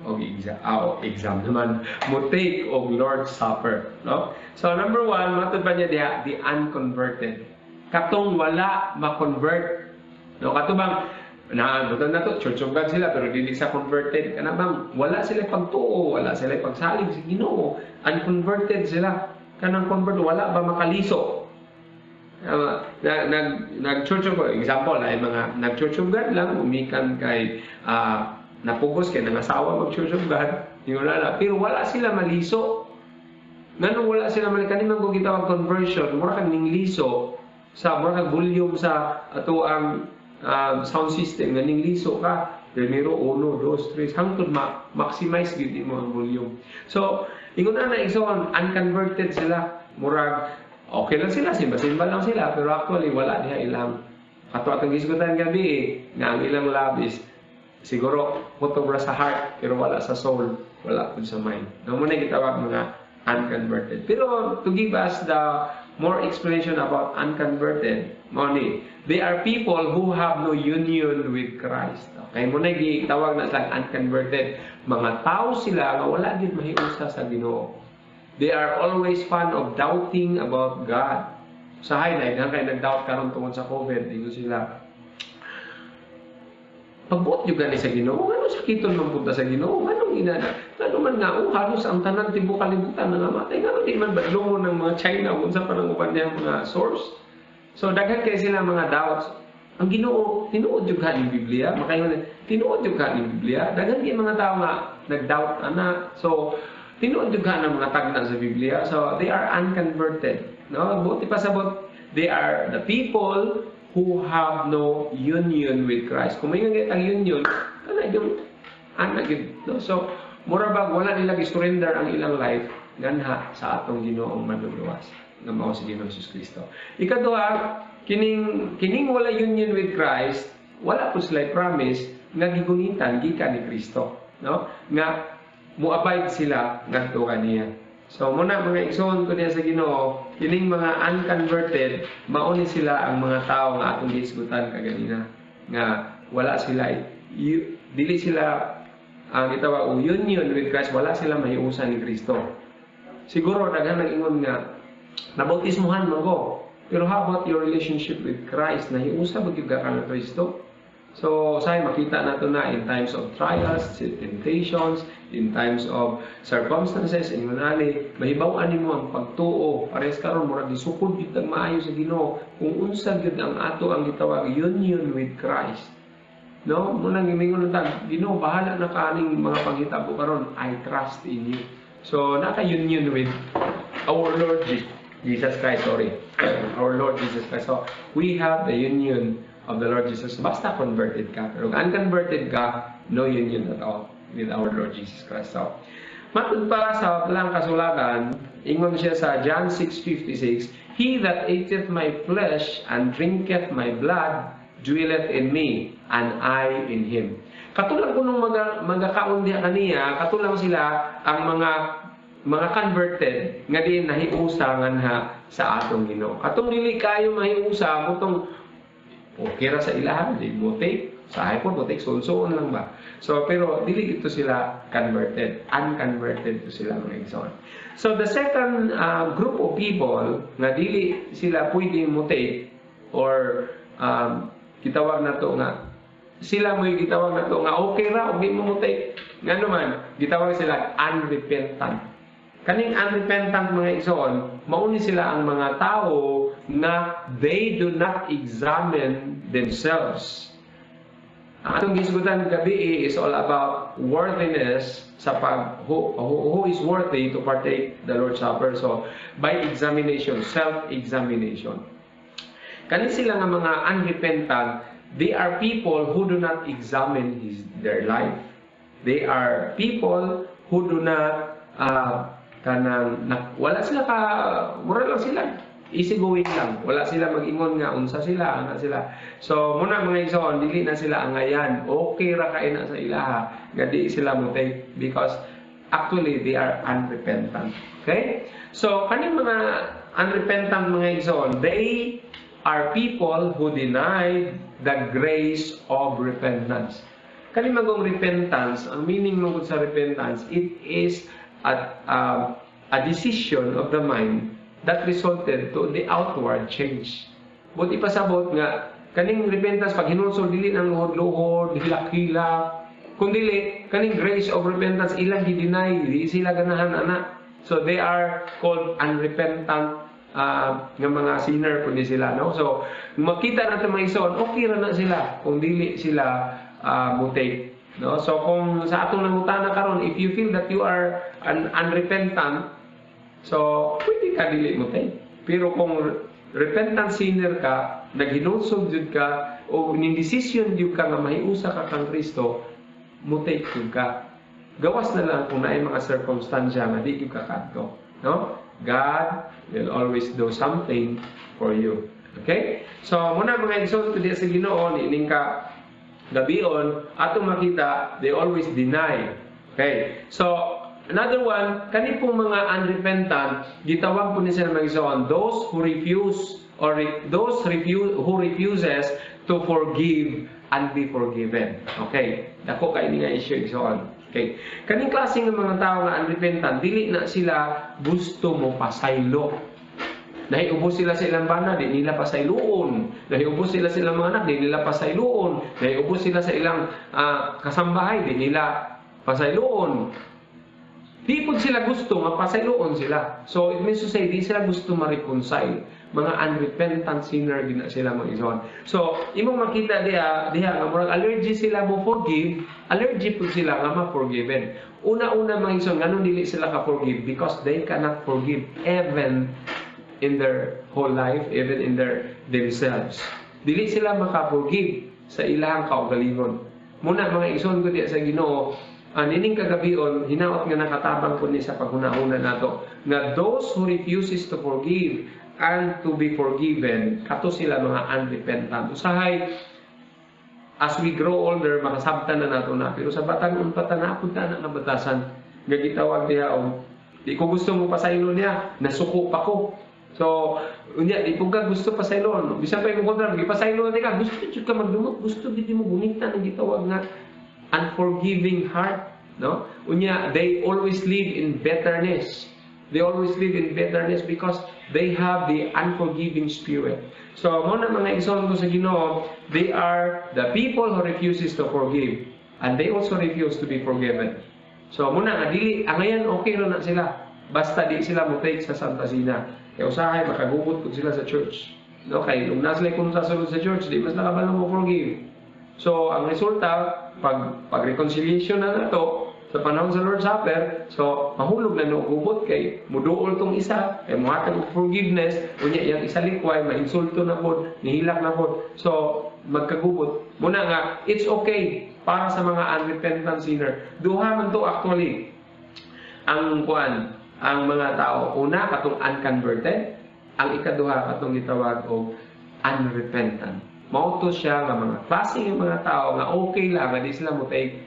og exam, o exam naman, mo take og Lord's Supper, no? So number one, matod pa niya diha, the unconverted. Katong wala ma-convert. No, kato bang na butan na to, Church of God sila pero dili sa converted, kana bang wala sila pagtuo, wala sila pagsalig sa Ginoo, unconverted sila. Kanang convert, wala ba makaliso. Na, nag nag Church of example ay mga nag Church of God lang umikan kay napugos kay nangasawa mag Church of God, yung wala na, pero wala sila maliso. Nganong wala sila mali kani man kung gitawag conversion, mura kang ningliso sa mura kag volume sa ato ang sound system nga ningliso ka primero, uno, dos, tres, hangtod ma maximize gyud nimo ang volume. So ingon ana, igsoon, unconverted sila. Murag okay lang sila, simba-simba lang sila, pero actually wala diha ilang kato atong gisgutan gabi eh, nga ang ilang love is siguro kutob ra sa heart pero wala sa soul, wala pud sa mind. No mo na gitawag mga unconverted. Pero to give us the more explanation about unconverted, mao ni, they are people who have no union with Christ. Okay, mo na gitawag na silang unconverted. Mga tao sila nga wala gid mahiusa sa Ginoo. They are always fond of doubting about God. Usahay na daghan kay nag-doubt karon tungod sa COVID, ingon sila, "Pagbuot yung gani sa Ginoo, ngano sakiton man punta sa Ginoo? Nganong ina, ngano man nga oh, halos ang tanan tibuok kalibutan nangamatay, ngano di man badlongon ng mga China kung sa panang uban niyang mga source?" So daghan kay sila mga doubts. Ang Ginoo, tinuod jud ka ning Biblia, makaingon, tinuod jud ka ning Biblia. Daghan kay mga tao nga nag-doubt ana. So tinuod jud ka ng mga tagna sa Biblia. So they are unconverted. No, buot ipasabot, they are the people who have no union with Christ. Kung may nga ang union, kana yung ana gyud, no? So mura bag wala nila gi-surrender ang ilang life nganha sa atong Ginoong Manluluwas nga mao si Ginoong Jesus Kristo. Ikaduha, kining kining wala union with Christ, wala po sila promise nga gigunitan gikan ni Kristo, no? Nga mo-abide sila ngadto kaniya. So muna, mga igsoon ko niya sa Ginoo, kining mga unconverted, mao ni sila ang mga tao nga atong gihisgutan kaganina nga wala sila dili sila ang gitawag og union with Christ, wala sila mahiusan ni Kristo. Siguro daghan nag-ingon nga nabautismuhan man ko. Pero how about your relationship with Christ? Nahiusa ba gyud ka kang Kristo? So, say makita nato na in times of trials, temptations, in times of circumstances, ingon ani, mahibaw-an nimo ang pagtuo. Parehas karon, murag gisukod gyud ang maayo sa Ginoo kung unsa gyud ang ato ang gitawag union with Christ. No, muna gimingon ta, "Ginoo, bahala na kaning mga panghitabo karon. I trust in you." So, naka-union with our Lord Jesus Christ, sorry. Our Lord Jesus Christ. So, we have the union of the Lord Jesus. Basta converted ka. Pero kung unconverted ka, no union at all with our Lord Jesus Christ. So, matud pa sa lang kasulatan, ingon siya sa John 6:56, "He that eateth my flesh and drinketh my blood dwelleth in me, and I in him." Katulang kunong mga magakaon diha kaniya, katulang sila ang mga converted nga di nahiusa nganha sa atong Ginoo. Katong dili kayo mahiusa mutong okay ra sa ilaha, di mo take sa iPhone, mo take soon lang ba. So pero dili ito sila converted, unconverted to sila, mga igsoon. So the second group of people nga dili sila pwede mo take or gitawag na to nga sila mo gitawag na to nga okay ra og di mo mo take, ngano man gitawag sila unrepentant. Kaning unrepentant, mga igsoon, mauni sila ang mga tao na they do not examine themselves. Ang atong gisgutan gabi is all about worthiness sa pag who is worthy to partake the Lord's Supper. So, by examination, self-examination. Kani sila nga mga unrepentant, they are people who do not examine their life. They are people who do not kanang na, wala sila ka mura lang sila, easy going lang, wala sila mag-ingon nga unsa sila ana sila. So muna, mga igsoon, dili na sila angayan, okay ra kay na sa ilaha nga di sila mo take because actually they are unrepentant, okay? So kaning mga unrepentant, mga igsoon, they are people who deny the grace of repentance. Kani magong repentance, ang meaning man sa repentance, it is a decision of the mind that resulted to the outward change. Buot ipasabot nga kaning repentance, pag hinulsol, dili nang luhod-luhod, hilak-hilak. Kung dili, kaning grace of repentance ilang gi-deny, di sila ganahan ana. So they are called unrepentant nga mga sinner kundi sila, no? So makita natin, mga igsoon, okay ra na sila kung dili sila mo-take, no? So kung sa atong nangutana karon, if you feel that you are an unrepentant, so pwede ka dili mo take. Pero kung repentant sinner ka, naghinulsol jud ka o ning decision jud ka nga mahiusa ka kang Kristo, mo take jud ka. Gawas na lang kung naay mga circumstansya nga di jud ka kadto, no? God will always do something for you. Okay? So, muna, mga igsoon ko sa Ginoo, niining ka gabion, atong makita, they always deny. Okay? So, another one, kani pong mga unrepentant, gitawag po ni sila, mga igsoon, those who refuse or those refuse, who refuses to forgive and be forgiven. Okay? Dako kay ni nga issue, igsoon. Okay. Kaning klase ng mga tao nga unrepentant, dili na sila gusto mo pasaylo. Nahiubos sila sa ilang bana, di nila pasayloon. Nahiubos sila sa ilang mga anak, di nila pasayloon. Nahiubos sila sa ilang kasambahay, di nila pasayloon. Di po sila gusto nga pasayloon sila. So it means to say, di sila gusto ma-reconcile. Mga unrepentant sinner gina sila, mga igsoon. So, imong makita diha nga murag allergy sila mo forgive, allergy po sila nga ma-forgiven. Una-una, mga igsoon, nganong dili sila ka-forgive? Because they cannot forgive even in their whole life, even in their themselves. Dili sila maka-forgive sa ilang kaugalingon. Muna, mga igsoon ko diya sa Ginoo, nining kagabion, hinaot nga nakatabang po ni sa paghunahuna nato nga those who refuses to forgive and to be forgiven, kato sila mga unrepentant. Usahay, as we grow older, makasabtan na nato na. Pero sa batan-on pa ta, naa pud ta na nga batasan nga gitawag diha og di ko gusto mo pasaylo niya, nasuko pa ko. So, unya, di po ka gusto pasayloon. Bisan pa imong kontra, gipasaylo na ka, gusto jud ka magdumot, gusto gid mo gunitan ang gitawag nga unforgiving heart, no? Unya, they always live in bitterness. They always live in bitterness because they have the unforgiving spirit. So, mo na, mga igsoon ko sa Ginoo, they are the people who refuses to forgive and they also refuse to be forgiven. So, muna nga dili angayan, okay ra na sila. Basta di sila mo take sa Santa Cena. Kaya usahay makagubot pud sila sa church. No, kay nung nasa kung sa sulod sa church, di mas nakabalo mo forgive. So, ang resulta, pag reconciliation na nato sa panahon sa Lord's Supper, so mahulog na no gubot kay muduol tong isa, kay mohatag og forgiveness, unya iyang isa likway, mainsulto na pod, nihilak na pod. So, magkagubot. Muna nga, it's okay para sa mga unrepentant sinner. Duha man to actually ang kuan, ang mga tao. Una, katong unconverted. Ang ikaduha, katong gitawag og unrepentant. Mao to siya nga mga klase ng mga tao nga okay lang nga di sila mo take.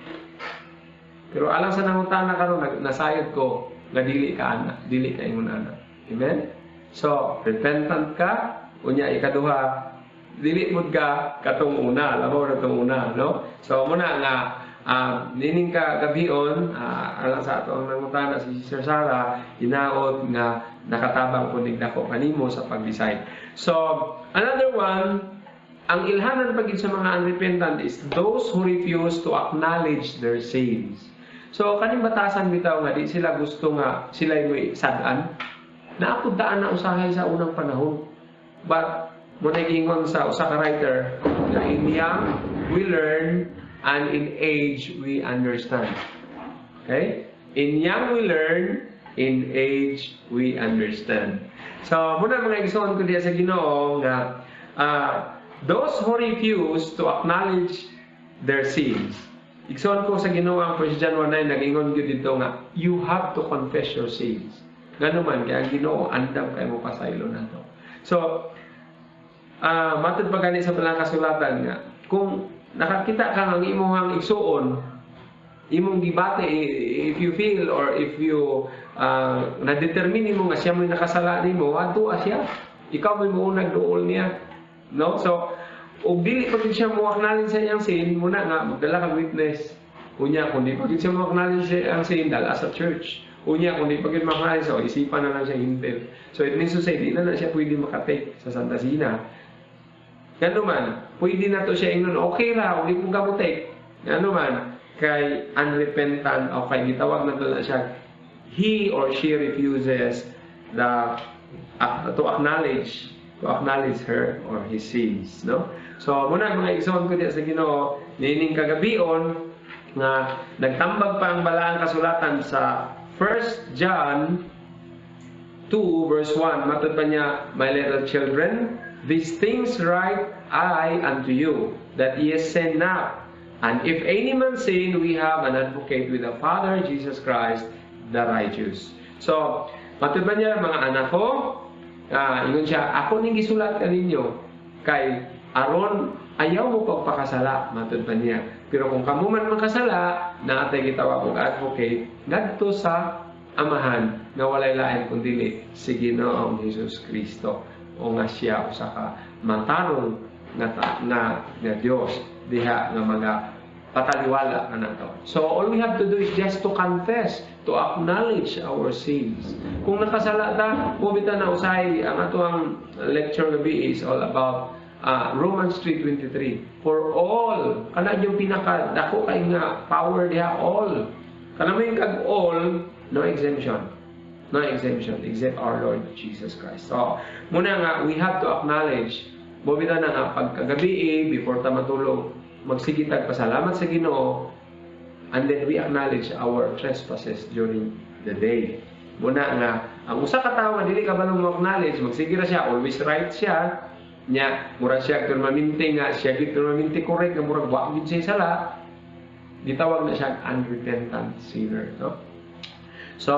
Pero alang sa nangutana karon, nasayod ko nga dili ka ana, dili ka ingon ana. Amen? So, repentant ka, unya ikaduha, dili pud ka katong una, labaw na tong una, no? So, muna nga nining ka gabion, alang sa ato ang nangutana si Sister Sarah, hinaot nga nakatabang po nig dako kanimo sa pag-decide. So, another one, ang ilhanan pag sa mga unrepentant is those who refuse to acknowledge their sins. So, kaning batasan bitaw nga di sila gusto nga sila mo'y sad-an. Naa pud daan na usahay sa unang panahon. But, mo giingon sa usa ka writer nga in young we learn and in age we understand. Okay? In young we learn, in age we understand. So, muna, mga igsoon ko diya sa Ginoo nga those who refuse to acknowledge their sins. Igsoon ko sa Ginoo, ang 1 John 1:9 nag-ingon gyud dito nga you have to confess your sins. Ngano man, kay ang Ginoo andam kay mo pasaylo nato. So, matud pa gani sa balang kasulatan nga kung nakakita ka ang imong igsuon, imong gibati, if you feel or if you na-determine mo nga siya mo'y nakasala nimo, adto siya. Ikaw mo'y muunag duol niya. No? So, ug dili pa gid siya mo acknowledge sa iyang sin, muna nga magdala kag witness. Unya, kung di pa gid siya mo acknowledge sa iyang sin, dala sa church. Unya, kung di pa gid ma-acknowledge, so isipan na lang siya hintil. So it means to say, di na na siya pwede makatake sa Santa Cena. Ngano man, pwede na to siya ingnon, okay ra, kung di ko ka mo take. Ngano man, kay unrepentant o kay gitawag na to na siya, he or she refuses the to acknowledge her or his sins, no? So muna, mga igsoon ko diya sa Ginoo, niining kagabion nga nagtambag pa ang balaang kasulatan sa 1 John 2 verse 1, matud pa niya, "My little children, these things write I unto you, that ye sin not. And if any man sin, we have an advocate with the Father, Jesus Christ, the righteous." So matud pa niya, "Mga anak ko," ingon siya, "ako ning gisulat kaninyo kay aron ayaw mo pagpakasala," matud pa niya. Pero kung kamo man makasala, naa tay gitawag og advocate ngadto sa Amahan nga walay lain kundi si Ginoong Hesus Kristo o nga siya usa ka matarong nga Dios diha nga mga pataliwala kanato. So all we have to do is just to confess, to acknowledge our sins. Kung nakasala ta, mubita na usahay ang atoang lecture gabi is all about Romans 3:23. For all, kana yung pinaka dako kay nga power diha, all. Kana may kag all, no exemption. No exemption except our Lord Jesus Christ. So, muna nga we have to acknowledge. Mobita na nga pagkagabi eh, before ta matulog, magsige tag pasalamat sa Ginoo and then we acknowledge our trespasses during the day. Muna nga ang usa ka tawo dili ka balong mo acknowledge, magsige ra siya, always right siya. Nya, mura siya permanente nga siya gid permanente correct nga murag wa gid siya sala, gitawag na siya unrepentant sinner, no? So,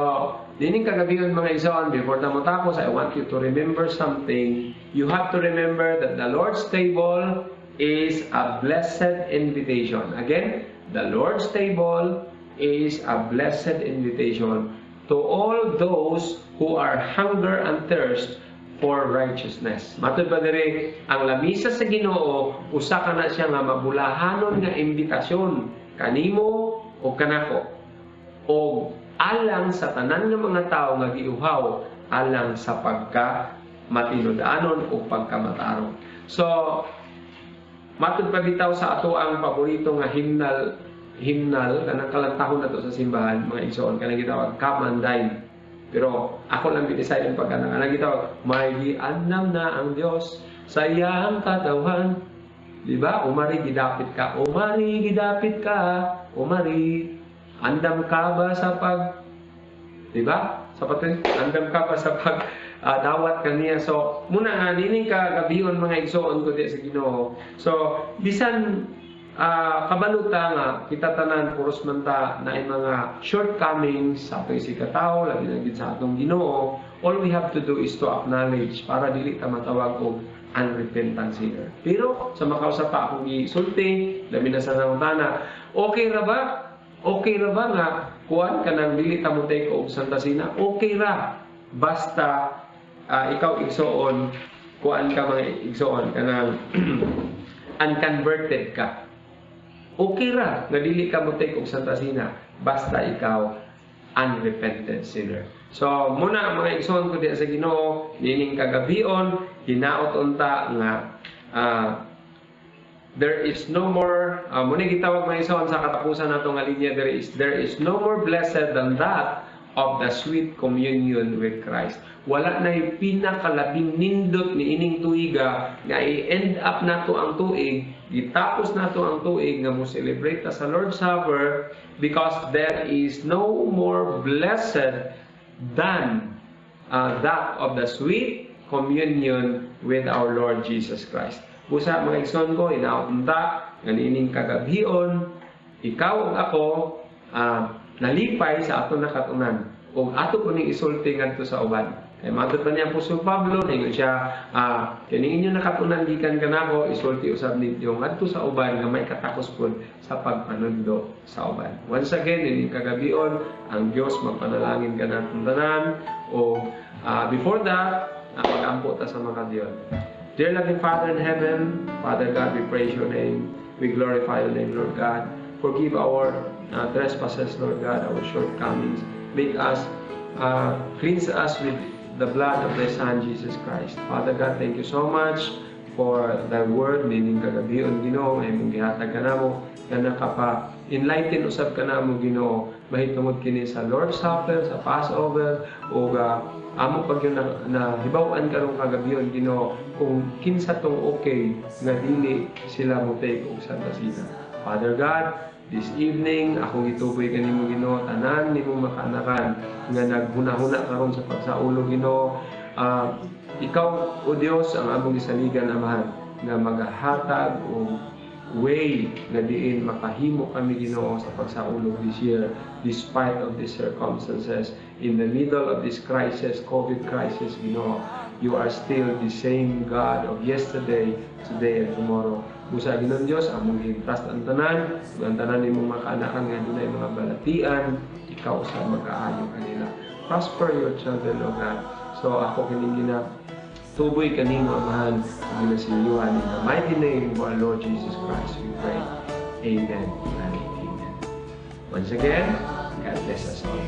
dining kagabion, mga igsoon, before ta motapos, I want you to remember something. You have to remember that the Lord's table is a blessed invitation. Again, the Lord's table is a blessed invitation to all those who are hunger and thirst for righteousness. Matud ba diri, ang lamisa sa Ginoo usa ka na siya nga mabulahanon nga imbitasyon kanimo o kanako o alang sa tanan nga mga tawo nga giuhaw alang sa pagka matinud-anon o pagkamatarong. So, matud pa bitaw sa ato ang paborito nga hymnal kanang kalantahon nato sa simbahan, mga igsoon, kanang gitawag "Come and Dine". Pero ako lang gi-decide ang pagkanang kanang gitawag "May giandam na ang Dios sa iyang katawhan." Di ba? Umari gidapit ka. Umari gidapit ka. Umari andam ka ba sa pag, di ba? Sa patin, andam ka ba sa pag dawat kaniya? So, muna nga nining kagabion, mga igsoon ko di sa Ginoo. So, bisan kabaluta nga kita tanan puros man ta na mga shortcomings sa atong isigkatawo, labi na gid sa atong Ginoo, all we have to do is to acknowledge para dili ta matawag og unrepentant sinner. Pero sa makausa pa akong gisulti, labi na sa nangutana, okay ra ba? Okay ra ba nga kuan kanang dili ta mo take og Santa Cena? Okay ra. Basta ikaw, igsoon, kuan ka, mga igsoon, kanang unconverted ka. Okay ra nga dili ka mo take og Santa Cena basta ikaw unrepentant sinner. So muna, mga igsoon ko diya sa Ginoo, nining kagabion hinaot unta nga there is no more muna gitawag, mga igsoon, sa katapusan nato nga linya, there is no more blessed than that of the sweet communion with Christ. Wala na pinakalabing nindot ni ining tuiga nga i-end up nato ang tuig, gitapos nato ang tuig nga mo celebrate ta sa Lord's Supper, because there is no more blessed than that of the sweet communion with our Lord Jesus Christ. Busa, mga igsoon ko, hinaot unta nga niining kagabhion, ikaw ug ako nalipay sa ato nakatunan ug ato po ning isulti ngadto sa uban. Kay matud pa niya Apostol Pablo, ningon siya, "Kini inyo nakatunan gikan kanako, isulti usab ninyo ngadto sa uban nga may katakos pud sa pagpanudlo sa uban." Once again, ining kagabion, ang Dios magpanalangin kanatong tanan o before that, mag-ampo ta sa makadiyon. Dear loving Father in heaven, Father God, we praise your name. We glorify your name, Lord God. Forgive our trespasses, Lord God, our shortcomings. Cleanse us with the blood of thy Son, Jesus Christ. Father God, thank you so much for thy word, meaning kagabion, Ginoo, ay imong gihatag kanamo, nga nakapa enlighten usab kanamo, Ginoo, mahitungod kini sa Lord's Supper, sa Passover, ug amo pag yun na hibaw-an karong kagabion, Ginoo, kung kinsa tong okay nga dili sila mo take og Santa Cena. Father God, this evening, akong gituboy kanimo, Ginoo, tanan nimong makaanakan nga naghuna-huna karon sa pagsaulog, Ginoo. Ikaw, O Dios, ang among gisaligan, Amahan, nga magahatag og way na diin makahimo kami, Ginoo, sa pagsaulog this year despite of the circumstances. In the middle of this crisis, COVID crisis, Ginoo, you are still the same God of yesterday, today and tomorrow. Busa, Ginoong Dios, among gi-trust ang tanan, ug ang tanan nimong makaanakan nga dunay mga balatian, ikaw sa mag-aayo kanila. Prosper your children, O God. So ako kining gina tuboy kanimo, Amahan, ug ginasilyuhan. In the mighty name of our Lord Jesus Christ, we pray. Amen and amen. Once again, God bless us all.